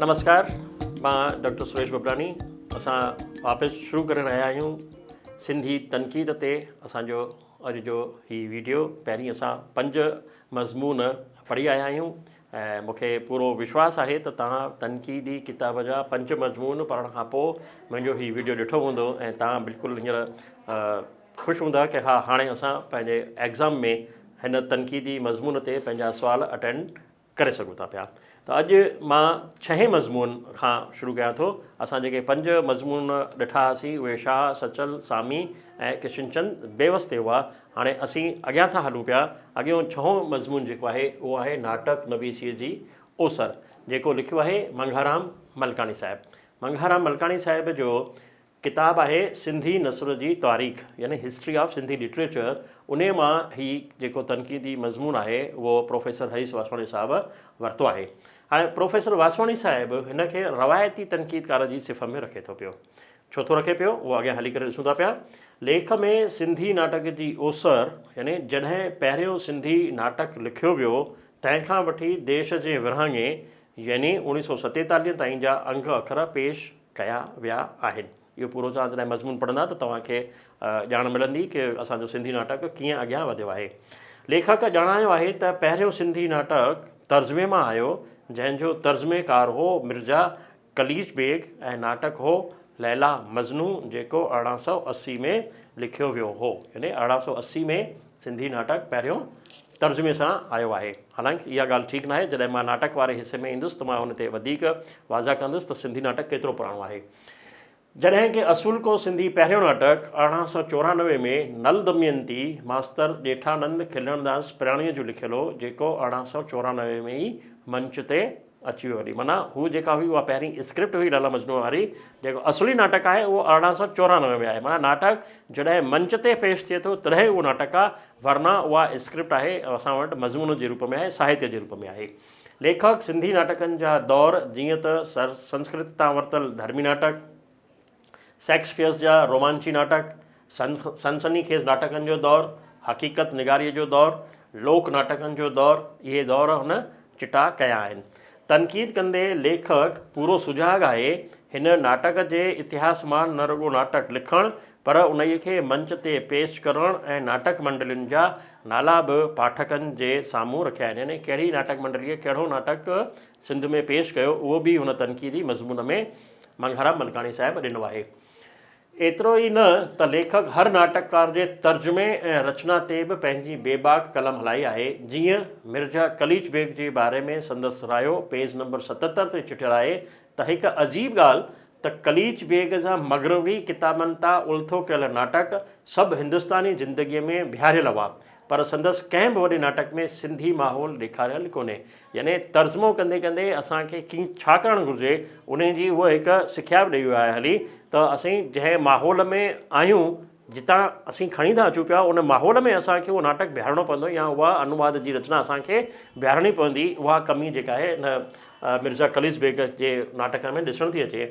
نمسڪار مان ڊاڪٽر سريش ببراڻي اسان واپس شروع ڪري رهيا آهيون سنڌي تنقيد تي اسان جو اڄ جو هي ويڊيو پهرين اسان پنج مضمون پڙهي آيا آهيون ۽ مون کي پورو وشواس آهي ته توهان تنقيدي ڪتاب جا پنج مضمون پڙهڻ کان پوء منهنجو هي ويڊيو ڏٺو هوندو ۽ توهان بلڪل هينئر خوش هوندا ڪه ها هاڻي اسان پنهنجي ايگزام ۾ هن تنقيدي مضمون تي پنهنجا سوال اٽينڊ ڪري سگهون ٿا پيا ته اڄ مان ڇهين مضمون کان شروع ڪيان ٿو. اسان جيڪي پنج مضمون ڏٺا هئاسين اهي شاهه، سچل، سامي ۽ ڪشنچند بيوس تي هئا. هاڻي اسين اڳيان ٿا هلون پيا. اڳيون ڇهون مضمون جيڪو آهي اهو آهي ناٽڪ نويسيء جي اوسر جيڪو لکيو آهي منگهارام ملڪاڻي صاحب. منگهارام ملڪاڻي صاحب جو ڪتاب آهي سنڌي نثر جي تاريخ يعني هسٽري آف سنڌي لٽريچر انهيء مان هي جيڪو تنقيدي مضمون آهي اهو پروفيسر هريش واسواڻي صاحب ورتو آهي. هاڻي پروفيسر واسواڻي صاحب هن کي روايتي تنقيدڪار جي صف ۾ رکي ٿو پيو. ڇو ٿو رکي پيو اهو اڳيان هلي ڪري ڏسون ٿا پيا. ليک ۾ سنڌي ناٽڪ جي اوسر يعني جڏهن پهريون سنڌي ناٽڪ لکيو ويو تنهن کان وٺي ديش جي ورهاڱي يعني اوڻيهه سو ستيتاليهه تائين جا انگ اکر پيش ڪيا ويا آهن. اهو پورو توهان جڏهن مضمون پڙهندا ته توهان کي ڄاڻ ملندي ڪه اسان جو سنڌي ناٽڪ ڪيئن اڳيان وڌيو آهي. ليکڪ ڄاڻايو آهي ته پهريون سنڌي ناٽڪ ترجمي مان آيو جنهن جو ترجمي ڪار هو مرزا قليچ بيگ ۽ ناٽڪ هو ليليٰ مجنون جيڪو 1880 ۾ لکيو ويو هو يعني 1880 ۾ سنڌي ناٽڪ پهريون ترجمي سان آيو آهي. حالانڪ اها ڳالهه ٺيڪ ناهي، جڏهن مان ناٽڪ واري حصي ۾ ايندس ته مان ان تي وڌيڪ واضح ڪندس ته سنڌي ناٽڪ ڪيترو پراڻو آهي. جڏهن ڪه اصولڪو سنڌي پهريون ناٽڪ 1894 ۾ نل دمينتي ماستر ڄيٺانند کلڻداس پراڻيء جو لکيل هو، جيڪو 1894 ۾ ئي منچ تي اچي ويو هلي. معنيٰ هو جيڪا هئي اها پهرين اسڪرپٽ هئي لالا مجنون واري، جيڪو اصلي ناٽڪ آهي اهو 1894 ۾ آهي. معنيٰ ناٽڪ جڏهن منچ تي پيش ٿئي ٿو تڏهن اهو ناٽڪ آهي، ورنه اها اسڪرپٽ آهي اسان وٽ مضمون جي روپ ۾ آهي، ساهتيه جي روپ ۾ آهي. ليکڪ سنڌي ناٽڪن جا دور جيئن ته سنسڪرت تان ورتل ڌرمي ناٽڪ، شيڪسپيئرس جا رومانچي ناٽڪ، سنسني خيز ناٽڪن جو دور، حقيقت نگاريء جو دور، لوڪ ناٽڪن جو دور، اهي دور هن چٽا ڪيا آهن. تنقيد ڪندي ليکڪ پورو سجاڳ آهي. هن ناٽڪ جي اتهاس مان نه رڳو ناٽڪ لکڻ پر انهيء کي منچ تي پيش ڪرڻ ۽ ناٽڪ منڊلين جا نالا به پاٺڪن جي سامهون رکيا آهن. يعني ڪهڙي ناٽڪ منڊليء ڪهڙو ناٽڪ سنڌ ۾ پيش ڪيو اهو به هن تنقيدي مضمون ۾ منگهارام ملڪاڻي صاحب ڏنو آهي. ايترو ئي نه ته ليکڪ هر ناٽڪڪار جي ترجمي ۽ رچنا تي به پنهنجي بيباڪ قلم هلائي آهي، جيئن مرزا قليچ بيگ جي باري ۾ سندس رايو پيج نمبر 77 تي چٽيل آهي ته هڪ عجيب ڳالهه ته قليچ بيگ جا مغربي ڪتابن تان الٿو ڪيل ناٽڪ سڀ هندستاني زندگيء ۾ بيهاريل هئا پر سندس ڪنهن به وڏي ناٽڪ ۾ سنڌي ماحول ڏيکاريل ڪونهي. يعني ترجمو ڪندي ڪندي اسان کي ڪي ڇا ڪرڻ گهرجي انهي جي هو هڪ سکيا به ڏئي ويو آهي هلي ته اسين جنهن ماحول ۾ آهيون جتان اسين کڻي ٿا اچون پيا ان ماحول ۾ اسان کي اهو ناٽڪ بيهارڻو پوندو يا اها انواد جي رچنا اسان کي بيهارڻي پوندي اها ڪمي جيڪا آهي ان مرزا قليچ بيگ جي ناٽڪ ۾ ڏسڻ ٿي اچي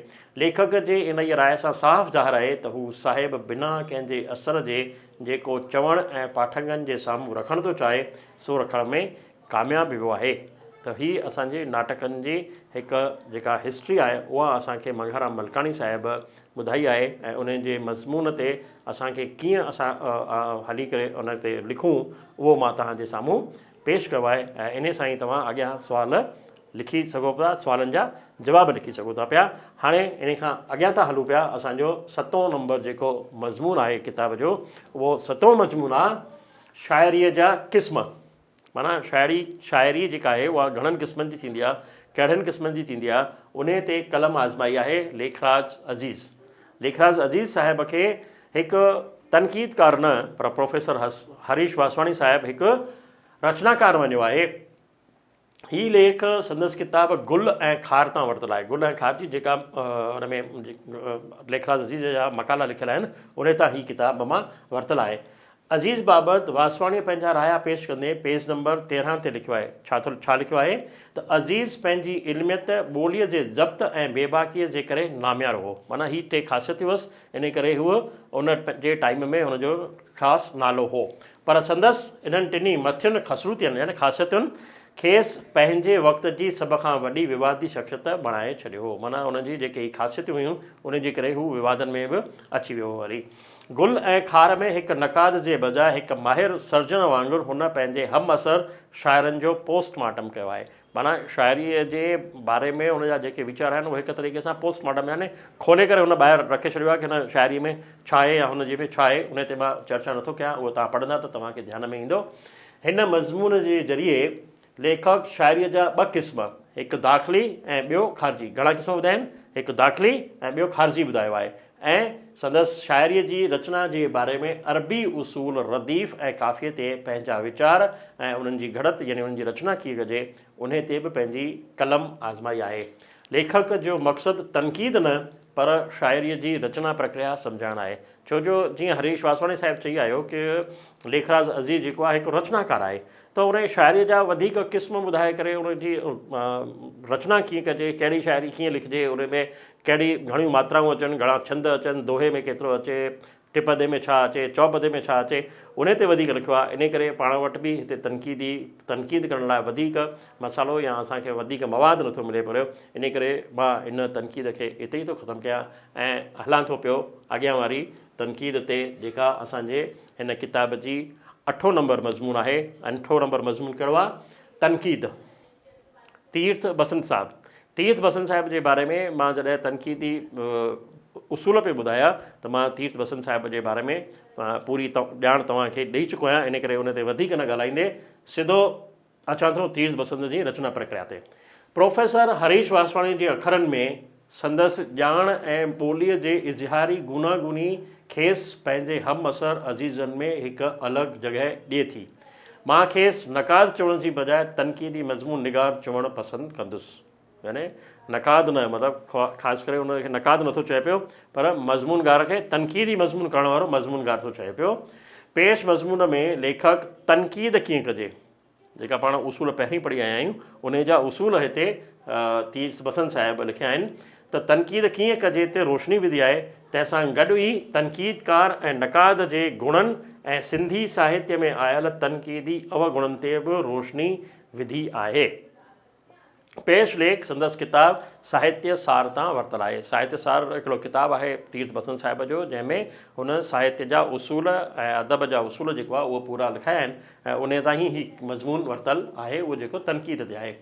ليکڪ جي انهيء راء سان صاف ظاهر آهي ته هو صاحب بنا ڪنهن جي اثر جي جيڪو چوڻ ۽ پاٺڪن جي سامهون رکڻ ٿو چاهي سو رکڻ ۾ ڪامياب ويو آهي ته هي اسان جي ناٽڪن جي هڪ جيڪا هسٽري آهي اها اسان کي منگهارام ملڪاڻي صاحب ٻڌائي آهي ۽ انهن جي مضمون تي اسان کي ڪيئن اسان هلي ڪري ان تي لکون اهو مان توهان جي سامهون پيش ڪيو آهي ۽ انهي سان ئي توهان اڳيان سوال لکي سگهو پيا سوالن جا جواب لکي سگهو ٿا پيا هاڻي انهي کان اڳيان ٿا هلون پيا اسان جو ستون نمبر جيڪو مضمون آهي ڪتاب جو اهو ستون مضمون آهي شاعريء جا قسم معنيٰ شاعري، شاعري جيڪا آهي اها گهڻن قسمن جي ٿيندي آهي، ڪهڙن قسمن جي ٿيندي آهي، انهيء تي قلم آزمائي آهي ليکراج عزيز. ليکراج عزيز صاحب کي هڪ تنقيدڪار نه پر پروفيسر هريش واسواڻي صاحب هڪ رچناڪار مڃيو آهي. هي ليک سندس ڪتاب گل ۽ خار تان ورتل آهي. گل ۽ خار جي جيڪا ان ۾ ليکراج عزيز جا مقالا لکيل آهن، انهيء تان هي ڪتاب مان ورتل آهي. عزيز بابت واسواڻيء پنهنجا رايا پيش ڪندي پيج نمبر 13 تي لکيو آهي. ڇا ٿو ڇا لکيو آهي ته عزيز پنهنجي علميت، ٻوليء جي ضبط ۽ بيباڪيء جي ڪري ناميارو هو. معنيٰ هي ٽي خاصيتون هئس، انهيء ڪري هو ان جي ٽائيم ۾ هن جو خاص نالو هو. پر سندس انهن ٽنهي مٿين خصلوتين يعني خاصيتن کيس پنهنجي وقت جي سڀ کان وڏي ووادي شخصيت بڻائي ڇڏيو هو. معنيٰ ان جي جيڪي هي خاصيتون هيون، ان جي ڪري هو ووادن ۾ به اچي ويو هو هلي. گل ۽ خار ۾ هڪ نقاد جي بجاء هڪ ماهر سرجن وانگر هن پنهنجي همعصر شاعرن جو پوسٽ مارٽم ڪيو آهي. معنيٰ شاعريء جي باري ۾ هن جا جيڪي ويچار آهن، اهي هڪ طريقي سان پوسٽ مارٽم يعني کولي ڪري هن ٻاهر رکي ڇڏيو آهي ڪه هن شاعريء ۾ ڇا آهي يا هن جي ۾ ڇا آهي، ان تي مان چرچا نٿو ڪيان، اهو توهان پڙهندا ته توهان کي ڌيان ۾ ايندو. هن مضمون جي ذريعي ليکڪ شاعريء جا ٻه قسم، هڪ داخلي ۽ ٻيو خارجي، گهڻا قسم ٻڌايا آهن؟ هڪ داخلي ۽ ٻيو خارجي ٻڌايو آهي ۽ سندس شاعريء جي رچنا جي باري ۾ عربي اصول رديف ۽ قافيي تي پنهنجا ويچار ۽ انهن جي گهڙت يعني انهن جي رچنا ڪيئن ڪجي، انهي تي به پنهنجي قلم آزمائي آهي. ليکڪ جو مقصد تنقيد نه پر شاعريء جي رچنا پرڪريا سمجهائڻ آهي. ڇو جو جيئن هريش واسواڻي صاحب چئي آيو ڪه ليکراج عزيز جيڪو آهي هڪ رچناڪار آهي ته ان شاعريء جا وڌيڪ قسم ٻڌائي ڪري ان جي رچنا ڪيئن ڪجي ڪهڙي شاعري ڪيئن لکجي ان ۾ ڪهڙي گهڻيون ماترائون اچن گهڻا ڇند اچن دوهي ۾ ڪيترو اچي ٽپدي ۾ ڇا اچي چوپدي ۾ ڇا اچي ان تي وڌيڪ لکيو آهي ان ڪري پاڻ وٽ به هتي تنقيدي تنقيد ڪرڻ لاء وڌيڪ مسالو يا اسان کي وڌيڪ مواد نٿو ملي پيو ان ڪري مان ان تنقيد کي اتي ئي ٿو ختم ڪيان ۽ هلان ٿو پيو اڳيان واري تنقيد تي جيڪا اسان جي هن ڪتاب جي اٺون نمبر مضمون آهي. اٺون نمبر مضمون ڪهڙو آهي؟ تنقيد. تيرٿ بسنت صاحب. تيرٿ بسنت صاحب جي باري ۾ مان جڏهن تنقيدي اصول پئي ٻڌايا ته مان تيرٿ بسنت صاحب جي باري ۾ پوري ڄاڻ توهان کي ڏئي چڪو آهيان ان ڪري ان تي وڌيڪ نه ڳالهائيندي سڌو اچان ٿو تيرٿ بسنت جي رچنا پرڪريا تي. پروفيسر هريش واسواڻي جي اکرن ۾ سندس ڄاڻ ۽ ٻوليء جي اظهاري گوناگوني کيس پنهنجي همعصر عزيزن ۾ هڪ الڳ جڳهه ڏئي ٿي. مان کيس نقاد چوڻ جي بجاء تنقيدي مضمون نگار چوڻ پسند ڪندس. يعني نقاد نه مطلب خاص ڪري ان کي نقاد نٿو چئي پيو پر مضمون گار کي تنقيدي مضمون ڪرڻ وارو مضمون گار ٿو چئي پيو. پيش مضمون ۾ ليکڪ تنقيد ڪيئن ڪجي جيڪا پاڻ اصول پهرين پڙهي آيا آهيون انهي جا اصول هتي تيرٿ بسنت صاحب لکيا آهن ته تنقيد ڪيئن ڪجي تي روشني وڌي آهي تنهن سان گڏ ئي تنقيدڪار ۽ نقاد جي گڻن ۽ سنڌي ساهتيه ۾ آيل تنقيدي اوگڻن تي به روشني وڌي آهي. پيش ليک سندس ڪتاب ساهتيه سار تان ورتل آهي. ساهتيه سار هڪڙو ڪتاب آهي تيرٿ بسنت صاحب جو جنهن ۾ هن ساهتيه جا اصول ۽ ادب جا اصول جيڪو آهي اهو پورا لکايا آهن ۽ انهي تان ئي هي مضمون ورتل آهي اهو جيڪو تنقيد تي آهي.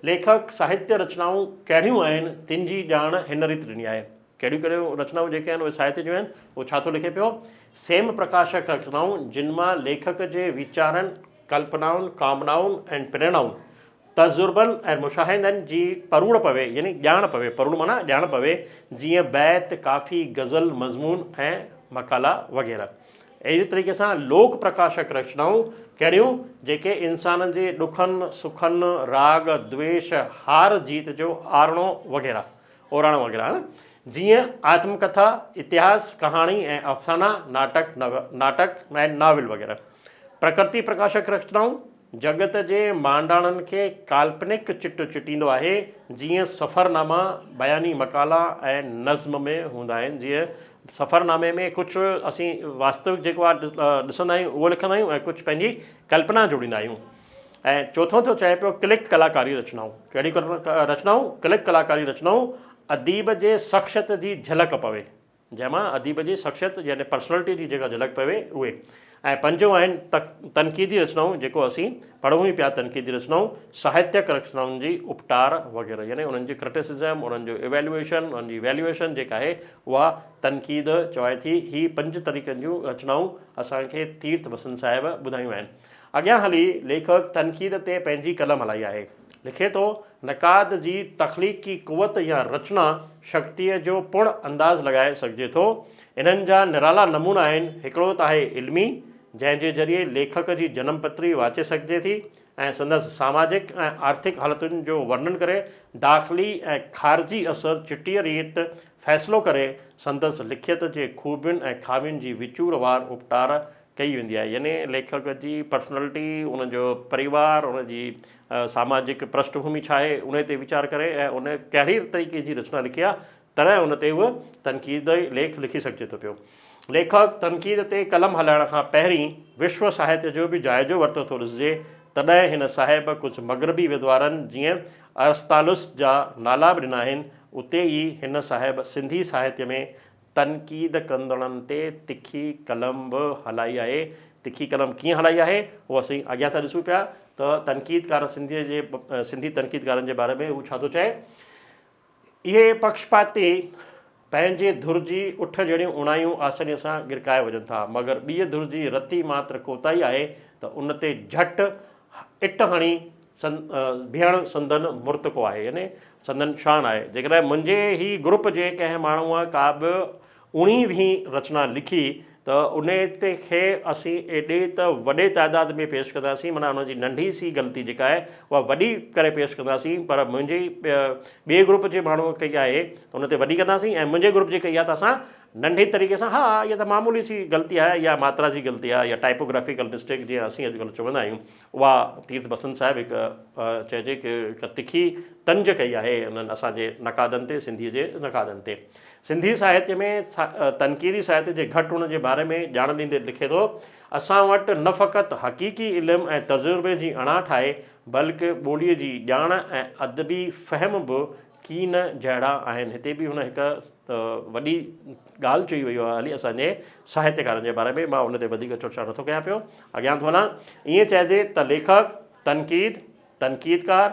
ليکڪ ساهتيه رچنائون ڪهڙيون آهن تن جي ڄاڻ هن ريت ڏني آهي. ڪهڙيون ڪهڙيون رچنائون جيڪي آهن اهي ساهتيه جون آهن اهو ڇا ٿو لکي پيو سيم پرڪاشڪ رچنائون جن مان ليکڪ جي ويچارن، ڪلپنائن، ڪامنائن ۽ پريرڻائن تجربن ۽ مشاهدن جي پروڙ پوي يعني ڄاڻ پوي، پروڙ معنيٰ ڄاڻ پوي، جيئن بيت، ڪافي، غزل، مضمون ۽ مقالا وغيره. اهڙي طريقي سان لوڪ پرڪاشڪ رچنائون ڪهڙيون، جيڪي انسانن جي ڏکن، سکن، راڳ، دويش، هار جيت جو آرڻو وغيره، اوراڻو وغيره آهن، جيئن آتم ڪٿا، اتهاس، ڪهاڻي ۽ افسانا، ناٽڪ، ناٽڪ ۽ ناول وغيره. پرڪرتي پرڪاشڪ رچنائون، جڳت جي مانڊاڻن کي ڪالپنڪ چٽ چٽيندو آهي، جيئن سفرناما، بياني مقالا ۽ نظم ۾ هوندا آهن. جيئن سفرنامي ۾ ڪجهه اسين واستوڪ جيڪو آهي ڏسندا آهيون اهو لکندا آهيون ۽ ڪجهه پنهنجي ڪلپنا جوڙيندا آهيون. ۽ چوٿون ٿو چئي پيو ڪلڪ ڪلاڪاري رچنائون. ڪهڙيون رچنائون؟ ڪلڪ ڪلاڪاري رچنائون اديب جي شخصيت جي جهلڪ پوي. جنهن مان اديب جي شخصيت يعني پرسنلٽي جي جيڪا جهلڪ پوي اهي ۽ پنجون آهن تنقيدي رچنائون جيڪو اسين پڙهون ئي پيا تنقيدي رچنائون ساهتيڪ رچنائن جي اپٽار وغيره يعني انهن جي ڪرٽيسزم انهن جو ايويلوئيشن انهن جي ويلوئيشن جيڪا آهي اها تنقيد چوائي ٿي هي پنج طريقن جون رچنائون اسان کي تيرٿ بسنت صاحب ٻڌايون آهن اڳيان هلي ليکڪ تنقيد تي پنهنجي قلم هلائي آهي. لکي ٿو، نقاد جي تخليقي قوت يا رچنا شڪتيء جو پڻ انداز لڳائي سگهجي ٿو. انهن جا نرالا نمونا آهن، هڪڙو ته آهي علمي، جنهن جي ذريعي ليکڪ جي جنم پتري واچي سگهجي ٿي ۽ سندس ساماجڪ ۽ آرٿڪ حالتن جو ورنن ڪري داخلي ۽ خارجي اثر چٽيء ريت فيصلو ڪري سندس لکيت جي خوبين ۽ خامين جي وچور وار اپٽار ڪئي ويندي آهي يعني ليکڪ جي پرسنلٽي، ان جو پريوار، ان جي ساماجڪ پرشٺ ڀومي ڇا آهي ان تي ويچار ڪري ۽ ان ڪهڙي طريقي جي رچنا لکي آهي تڏهن ان تي اهو تنقيدي ليک لکي سگهجي ٿو پيو. ليکڪ تنقيد تي قلم هلائڻ کان پهرين وشو ساهتيه جو به جائزو ورتو ٿو ڏسجي تڏهن هن صاحب ڪجهه مغربي ودوارن جيئن ارسطالس جا نالا به ڏنا آهن. اتي ئي هن صاحب سنڌي ساهتيه ۾ تنقيد ڪندڙن تي تکي قلم به هلائي آهي. تکي قلم ڪيئن هلائي آهي، اهو اسين اڳيان ٿا ڏسون پيا ته تنقيدڪار سنڌيء جي سنڌي تنقيدڪارن جي باري ۾ هو ڇا ٿو چئي. اهي پکشپاتي پنهنجي ڌر جي اٺ جهڙيون اوڻايون آسانيء سان ڳرڪائي وجهن ٿا، مگر ٻيء ڌر جي رتي ماتر ڪوتاهي آهي ته ان تي جهٽ it هڻي بيهڻ سندن مرتڪو آهي يعني سندن شان آهي. جيڪڏهن منهنجي هي گروپ جي ڪنهن ماڻهوء ڪا به اوڻيهه ويهين رچنا لکي ته ان تي کي اسين ايڏي ته وڏي تعداد ۾ پيش ڪنداسين معنيٰ ان جي ننڍي سي غلطي جيڪا آهي اها وڏي ڪري پيش ڪنداسين پر منهنجي ٻئي گروپ جي ماڻهوء ڪئي آهي ته ان تي وڏي ڪنداسين ۽ منهنجي گروپ جي ڪئي آهي ته اسان ننڍي طريقي سان ها اها ته معمولي سي غلطي آهي يا ماترا جي غلطي آهي يا ٽائپوگرافيڪل مسٽيڪ جيئن اسين اڄڪلهه چوندا آهيون اها تيرٿ بسنت صاحب هڪ چئجي ڪه هڪ تکي طنز ڪئي آهي انهن اسان جي نقادن تي سنڌيء جي نقادن تي. سنڌي ساهتيه ۾ تنقيدي ساهتيه جي گهٽ هئڻ جي باري ۾ ڄاڻ ڏيندي لکي ٿو، اسان وٽ نه فقط حقيقي علم ۽ تجربي جي اڻاٺ آهي، بلڪ ٻوليء جي ڄاڻ ۽ ادبي فهم به ڪين جهڙا آهن. هتي به هن هڪ وڏي ڳالهه چئي ويو آهي هلي اسان جي ساهتيڪارن جي باري ۾ مان ان تي وڌيڪ چرچا نٿو ڪيان پيو اڳيان ٿو هلان. ائين چئجي ته ليکڪ، تنقيد، تنقيدڪار،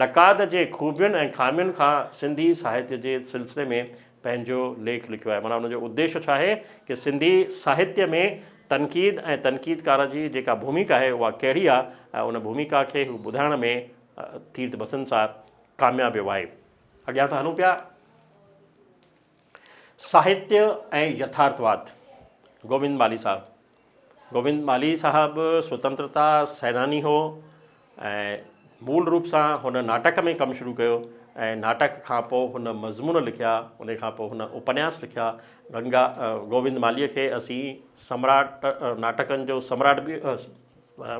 نقاد جي خوبين ۽ خامين کان سنڌي ساهتيه جي سلسلي ۾ پنهنجو ليک لکيو آهي. معنيٰ ان جو اديش ڇا آهي ڪه سنڌي ساهتيه ۾ تنقيد ۽ تنقيدڪار جي جيڪا ڀوميڪا آهي اها ڪهڙي آهي ۽ ان ڀوميڪا کي هو ٻڌائڻ ۾ تيرٿ بسنت صاحب ڪامياب ويو آهي. اڳيان ٿا هلون پيا. ساهتيه ۽ يٿارٿواد، گوبند مالهي صاحب، گوبند مالهي صاحب سوتنترتا سيناني هو ۽ مول روپ سان هن ناٽڪ ۾ ڪم شروع ڪيو ۽ ناٽڪ کان پوء هن مضمون لکيا، ان کان پوء هن اپنياس لکيا. گنگا گوبند مالهيء کي اسين سمراٽ ناٽڪن جو سمراٽ به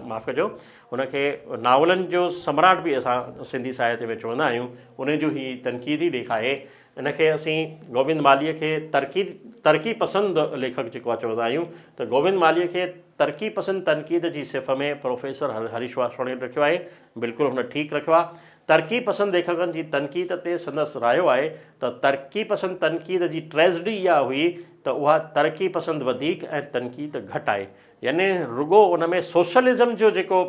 معاف ڪجو هن کي ناولن جو سمراٽ به اسان سنڌي ساهتيه ۾ چوندا آهيون ان جو هي تنقيدي ليک آهي ان کي اسين گوبند مالهيء کي ترقي ترقي پسند ليکڪ جيڪو آهي چوندا آهيون ته گوبند مالهيء کي ترقي پسند تنقيد جي صف ۾ پروفيسر هريش واسواڻي رکيو آهي بلڪل هن ٺيڪ رکيو آهي ترقي پسند ليکڪن جي تنقيد تي سندس رايو آهي ته ترقي پسند تنقيد جي ٽريجڊي اها هئي ته اها ترقي پسند وڌيڪ ۽ تنقيد گهٽ آهي يعني رڳو ان ۾ سوشلزم جو جيڪو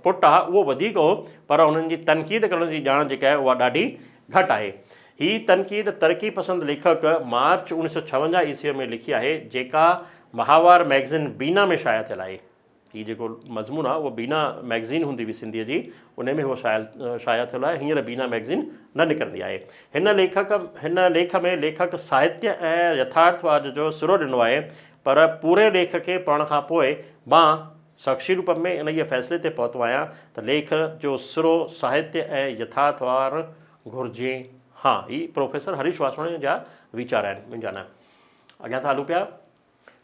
پٽ آهي اهو وڌيڪ هو پر انهن جي تنقيد ڪرڻ جي ڄاڻ جيڪا آهي اها ڏاڍي گهٽ آهي. هي تنقيد ترقي پسند ليکڪ مارچ 1956 عيسويء ۾ لکي آهي جيڪا ماهوار مئگزين بينا ۾ شايع ٿيل آهي. هي جيڪو مضمون آهي اهو بينا مئگزين هوندي هئي سنڌيء جي ان ۾ اهو شايع ٿيل آهي هينئر بينا مئگزين نه نڪرندي آهي. هن ليکڪ هن ليک ۾ ليکڪ ساهتيه ۽ يٿارٿواد جو سرو ڏنو آهي پر پوري ليک کي پڙهڻ کان پوء مان شخصي روپ ۾ انهيء فيصلي تي پهتو آهيان ته ليک جو سرو ساهتيه ۽ يٿارٿوار گهرجي ها. هي پروفيسر هريش واسواڻيء جا ويچار آهن، منهنجا نه. اڳيان ٿا هلون پيا.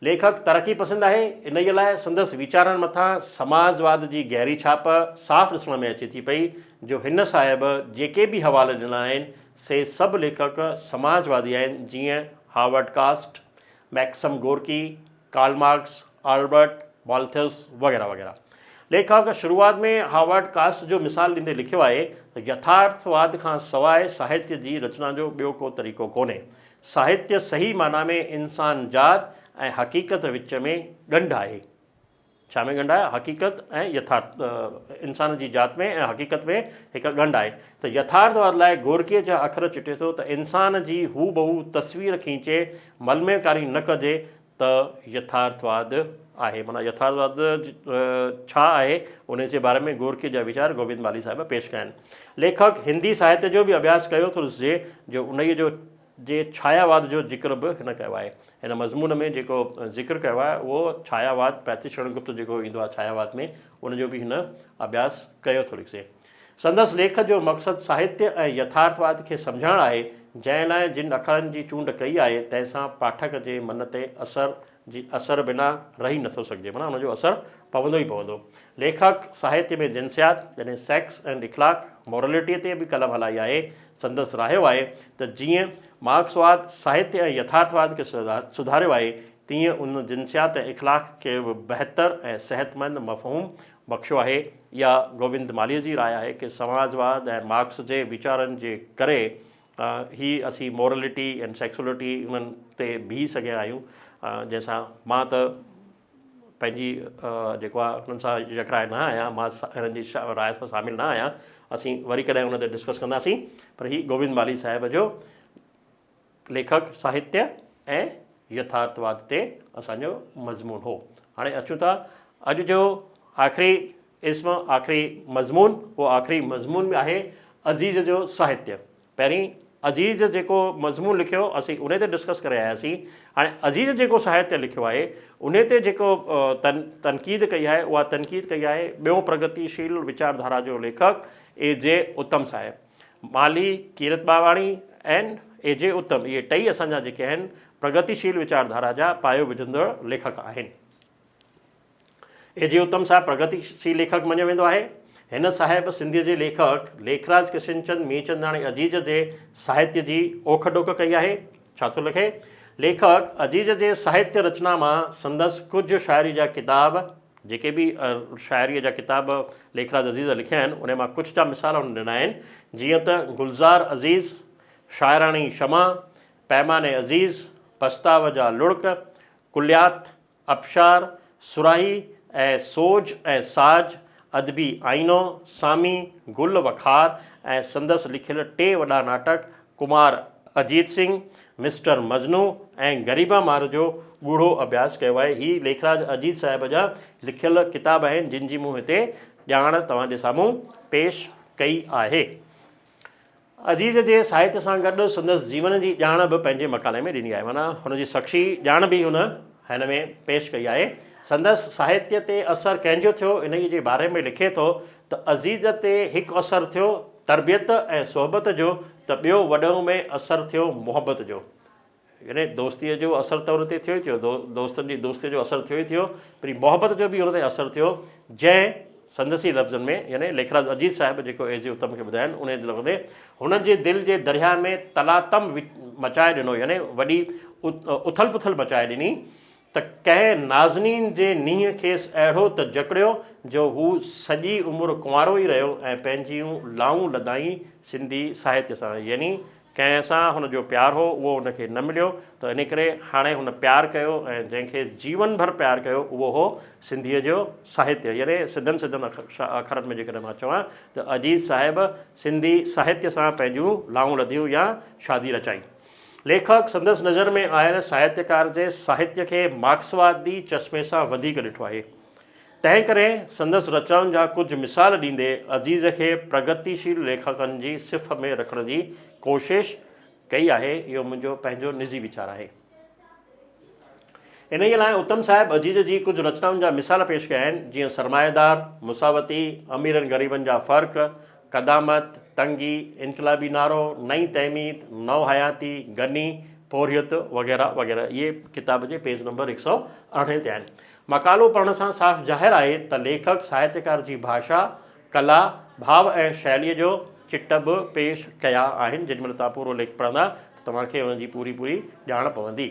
ليکڪ ترقي پسند آهي، انهيء لاء سندس ويچارن مٿان سماجواد جي گهري ڇاپ صاف ڏسڻ ۾ اچي ٿي پئي، جو هن صاحب جيڪي به حوالا ڏنا آهن، سي سڀ ليکڪ سماجوادي آهن، جيئن Howard Cost, Maxim Gorky, Karl Marx, Albert Malthus وغيره وغيره. ليکڪ شروعات ۾ هاورڊ ڪاسٽ جو مثال ڏيندي لکيو آهي ته يٿارٿواد کان سواء ساهتيه جي رچنا جو ٻيو ڪو طريقو ڪونهي. ساهتيه صحيح معنيٰ ۾ انسان ذات ۽ حقيقت وچ ۾ ڳنڍ آهي. ڇا ۾ ڳنڍ آهي؟ حقيقت ۽ يٿارٿ، انسان جي ذات ۾ ۽ حقيقت ۾ هڪ ڳنڍ آهي ته يٿارٿواد لاء گورڪيء جا اکر چٽي ٿو ته انسان جي هوبهو تصوير کينچي ملميڪاري نه ڪجي ته يٿارٿواد آهي. معنيٰ يٿارٿواد ڇا آهي ان جي باري ۾ گورڪيء جا ويچار گوبند مالهي صاحب پيش ڪيا آهن. ليکڪ هندي ساهتيه جو به اڀياس ڪيو ٿو ڏسجي جو انهيء جو جي ڇاياواد جو ذڪر به هن ڪيو آهي. هن مضمون ۾ جيڪو ذڪر ڪيو آهي اهو ڇاياواد پريتي شرڻ گپت جيڪو ايندو آهي ڇاياواد ۾ ان جو به هن اڀياس ڪيو ٿو لکجي. سندس ليک جو مقصد ساهتيه ۽ يٿارٿواد کي سمجهائڻ آهي، جنهن لاء جن اکرن جي چونڊ ڪئي آهي تنهن سان پاٺڪ جي من تي اثر جي اثر بنا رهي نٿو سگهجي معنيٰ ان جو اثر پوندو ئي پوندو. ليکڪ ساهتيه ۾ جنسيات يعني Sex and اخلاق Morality تي به قلم هلائي آهي. سندس رايو آهي ته جيئن مارڪسواد ساهتيه ۽ يٿارٿواد کي سڌاريو آهي تيئن ان جنسيات ۽ اخلاق کي به بهتر ۽ صحتمند مفهوم بخشيو آهي. اها گوبند مالهيء جي راء آهي ڪه سماجواد ۽ مارڪس جي ويچارن جي ڪري هي اسين مورلٽي ۽ سيڪسولٽي انهن تي بيهي سگهيا آهيون جنهن سان مان ته پنهنجي جيڪو آهي انهن سان يڪراء نه آهيان مان هنن جي راء سان شامل نه آهيان اسين وري ڪڏهن ان تي ڊسڪس ڪنداسين پر هي گوبند مالهي صاحب جو ليکڪ ساهتيه ۽ يٿارٿواد تي اسان جو مضمون هو. هاڻي اچون ٿا اڄ جو آخري اسم، آخري مضمون، اهو آخري مضمون به آهي عزيز جو ساهتيه. پهرين عزيز جيڪو مضمون لکيو اسين انهي تي ڊسڪس ڪري آياسين. هاڻي عزيز جيڪو ساهتيه لکيو آهي انهي تي جيڪو تنقيد ڪئي آهي اها تنقيد ڪئي آهي ٻيو پرگتيشيل ويچارڌارا جو ليکڪ اي جي اتم صاحب. مالهي، ڪيرت ٻاواڻي ۽ اي جي اتم اهي ٽئي اسان جا جيڪي آهن پرگتيشيل ويچارڌارا جا پايو وجهندڙ ليکڪ آهن. اي جي اتم صاحب پرگتيشيل ليکڪ مڃيو ويندو آهي. هن صاحب سنڌيء جي ليکڪ ليکراج ڪشنچند ميرچنداڻي عزيز جي ساهتيه جي اوک ڊوک ڪئي آهي. ڇا ٿو لکي؟ ليکڪ عزيز جي ساهتيه رچنا مان سندس ڪجهه شاعري جا ڪتاب جيڪي به شاعريء جا ڪتاب ليکراج عزيز لکيا آهن، انهن مان ڪجهه جا مثال هن ڏنا آهن، جيئن ته گلزار عزيز، شاعراڻي شمع، پيمان عزيز، پڇتاء جا لڙڪ، ڪليات، اپشار، سراهي ۽ سوز ۽ ساز، ادبي آئينو، سامي، گل وخار ۽ سندس لکيل ٽي وڏا ناٽڪ ڪمار اجيت سنگهه، مسٽر مجنو ۽ غريبا مار جو ڳوڙهو اڀياس ڪيو آهي. هي ليکراج اجيت صاحب جا لکيل ڪتاب آهن، جن جي مون هتي ڄاڻ توهان جي سامهون پيش ڪئي آهي. عزيز جي ساهتيه سان گڏ سندس جيون جي ڄاڻ به پنهنجي مقالي ۾ ڏني آهي. معنيٰ هن جي شخصي ڄاڻ به هن هن ۾ پيش ڪئي آهي. سندس ساهتيه تي اثر ڪنهن جو ٿيو، انهيء جي باري ۾ لکي ٿو ته عزيز تي هڪ اثر ٿيو تربيت ۽ صحبت جو ته ٻيو وڏن ۾ اثر ٿيو محبت جو. يعني دوستيء جو اثر ته ان تي ٿيو ئي ٿيو، دوستن جي دوستيء جو اثر ٿيو ئي ٿيو، پر محبت جو به ان تي اثر ٿيو، جنهن سندس ئي لفظن ۾ يعني ليکراج عزيز صاحب جيڪو اي جي اتم کي ٻڌاين انهيء لفظ ۾ هن جي دل جي درياهه ۾ تلاطم مچائي ڏنو يعني وڏي اٿل پٿل مچائي ڏني ته ڪنهن نازنين جي نينهن کيس اهڙو ته جڪڙيو جو هو سڄي عمر ڪنوارو ئي رهيو ۽ پنهنجيون لائون لڌائين سنڌي ساهتيه سان يعني ڪنهن سان هن جو پيار هو اهو هن کي نه مليو ته ان ڪري هاڻي هن پيار ڪيو ۽ جنهن کي جيون ڀر پيار ڪيو اهو هو سنڌيء جو ساهتيه يعني سڌن سڌن اکرن ۾ جيڪڏهن مان چوان ته عزيز صاحب سنڌي ساهتيه سان پنهنجون لائون لڌيون يا شادي رچائي. ليکڪ سندس نظر ۾ آيل ساهتيڪار جي ساهتيه کي مارڪسوادي چشمي سان وڌيڪ ڏٺو آهي. تنهنڪري سندس رچنائن جا ڪجهه مثال ڏيندي عزيز کي پرگتيشيل ليکڪن جي صف ۾ رکڻ جي ڪوشش ڪئي آهي. اهو منهنجو پنهنجو نجي ويچار آهي. انهيء لاء اتم صاحب عزيز جي ڪجهه رچنائن جا مثال پيش ڪيا آهن، جيئن سرمائيدار، مساوتي، اميرن غريبن جا فرق، قدامت، تنگي، انقلابي نعرو، نئين تهميد، نو حياتي، غني، پورهيت وغيره وغيره اهي ڪتاب جي پيج نمبر 118 تي آهن. مقالو پڙهڻ سان صاف ظاهر آهي ته ليکڪ ساهتيڪار جي ڀاشا، ڪلا، ڀاو ۽ شئليء جو چٽ به پيش ڪيا آهن. جيڏي مهل توهان پورو ليک پڙهندا ته توهان کي ان جي پوري پوري ڄاڻ پوندي.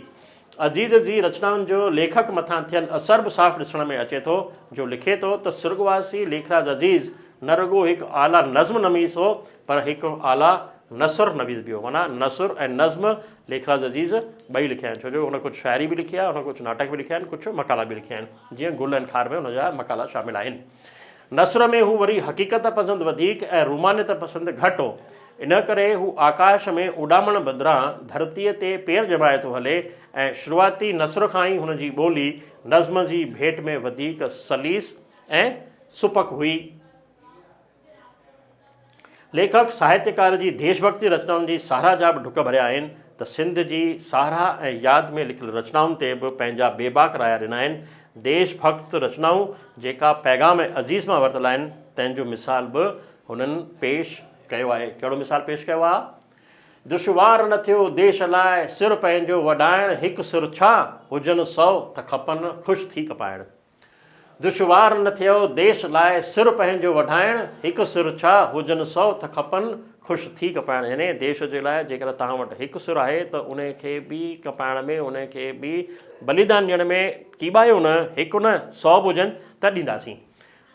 عزيز جي رچنائن جو ليکڪ مٿان ٿيل اثر به صاف ڏسڻ ۾ اچي ٿو، جو لکي ٿو ته سرڳواسي ليکراج عزيز نه رڳو هڪ اعليٰ نظم نويس هو، پر هڪ اعليٰ نثر نويس به هو. معنيٰ نثر ۽ نظم ليکراج عزيز ٻئي لکيا آهن، ڇو جو هن ڪجهه شاعري به لکي آهي، هن ڪجهه ناٽڪ به لکيا آهن، ڪجهه مقالا به لکيا آهن، جيئن گل ۽ خار ۾ هن جا مقالا شامل آهن. نثر ۾ هو وري حقيقت پسند وڌيڪ ۽ رومانيت پسند گهٽ هو. ان ڪري هو آڪاش ۾ اڏامڻ بدران ڌرتيء تي پير ڄمائي ٿو هلي ۽ شروعاتي نثر کان ئي هن جي ٻولي نظم جي ڀيٽ ۾ وڌيڪ سليس ۽ سپڪ هئي. ليکڪ ساهتيڪار جي ديش ڀڳتي رچنائن جي ساراهه جا به ڍڪ ڀريا آهن ته سنڌ جي ساراهه ۽ ياد ۾ لکيل رچنائن تي به پنهنجا بيباڪ رايا ڏنا آهن. ديش ڀڳت رچنائون جيڪا پيغام عزيز مان ورتل آهن تنهن جو مثال به هنن پيش ڪيو آهي. ڪهڙو مثال پيش ڪيو آهي؟ دشوار نه ٿيو ديش لاء سر پنهنجو وڍائڻ هڪ سر ڇا هجن سو ته کپن خوش ٿي کپائڻ. دشوار نه ٿيو ديس لاء سر پنهنجو وڍائڻ، هڪ سر ڇا هجن سو ته کپن خوش ٿي ڪپائڻ يعني ديش جي لاء جيڪڏهن توهان وٽ هڪ سر آهي ته ان کي به ڪپائڻ ۾ ان کي به بليدان ڏيڻ ۾ ڪيٻايو نه، هڪ نه سو به هجن ته ڏينداسين.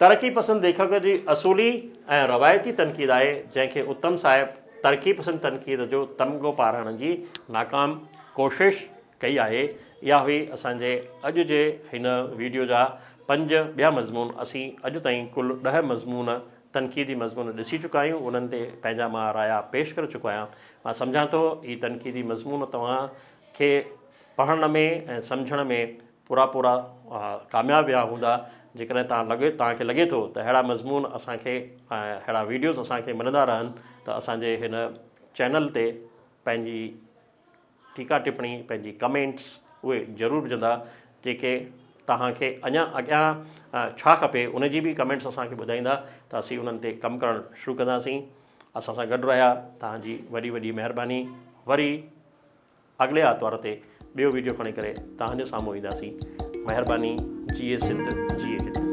ترقي پسند ليکڪ جي اصولي ۽ روايتي تنقيد آهي، جنهن کي اتم صاحب ترقي پسند تنقيد جو تمغو پارائڻ جي ناڪام ڪوشش ڪئي آهي. اها هئي اسان جي اڄ جي هن ويڊيو جا پنج ٻيا مضمون. اسين اڄ تائين ڪل ڏهه مضمون تنقيدي مضمون ڏسي چڪا آهيون، انهن تي پنهنجا مان رايا پيش ڪري چڪو آهيان. مان سمجهان ٿو هي تنقيدي مضمون توهان کي پڙهڻ ۾ ۽ سمجهڻ ۾ پورا پورا ڪامياب ويا هوندا. جيڪڏهن توهان لڳي توهان کي لڳي ٿو ته اهڙا مضمون اسان کي ۽ اهڙا ويڊيوز اسان کي ملندا رهن ته اسان جي هن چينل تي پنهنجي ٽيڪا ٽپڻي پنهنجي ڪمينٽس اهي ضرور وجهندا جيڪي توهان کي اڃا اڳيان ڇا کپي ان جي به ڪمينٽس اسان کي ٻڌائيندا ته اسين انهن تي ڪم ڪرڻ شروع ڪنداسين. اسان سان گڏ رهيا توهان جي وڏي وڏي مهرباني وري اڳلي آتوار تي ٻيو ويڊيو کڻي ڪري توهان جي سامهون اينداسين مهرباني جيئي سنڌ جيئي هند.